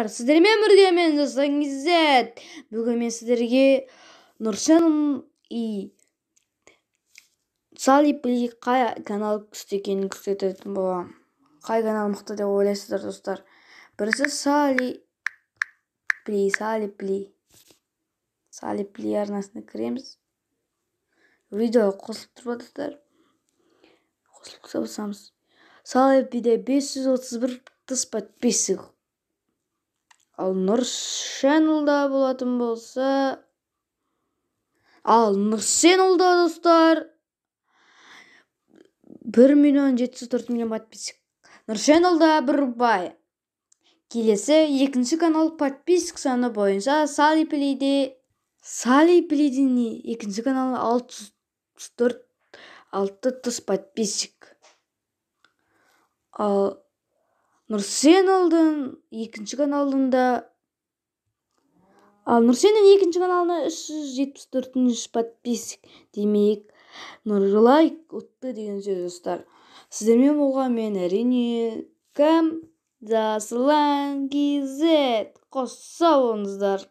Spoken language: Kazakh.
Достар, сіздермен бірге мен, Жасұлан KZ. Бүгін мен сіздерге Нұрсен и Сали Пли қай канал күшті екенін көрсететін боламын. Қай канал мықты деп ойлайсыздар, достар? Бірінші Сали Пли, Сали Пли. Сали Пли арнасына кіреміз. Видео қосылып тұр ба, достар? Қосылып тұрса, басамыз. Сали Плиде 531 тыс подписчик. Ал Нұршенлда болатын болса, ал Нұрсенұлда, достар, 1 миллион 704 миллион подписчик. Нұршенұлда бір ұпай. Келесі екінші канал подписчик саны бойынша Сали Плиде. Сали Плидің екінші каналы 604 6 тыс подписчик. Ал Нұрсенұлдың екінші каналында, ал Нұрсеннің екінші каналына 374 подписчик. Демек, Нұрлайк ұтты деген сөз, достар. Сіздермен болған мен, әрине, кім? Жасұлан KZ. Қоса болыңыздар.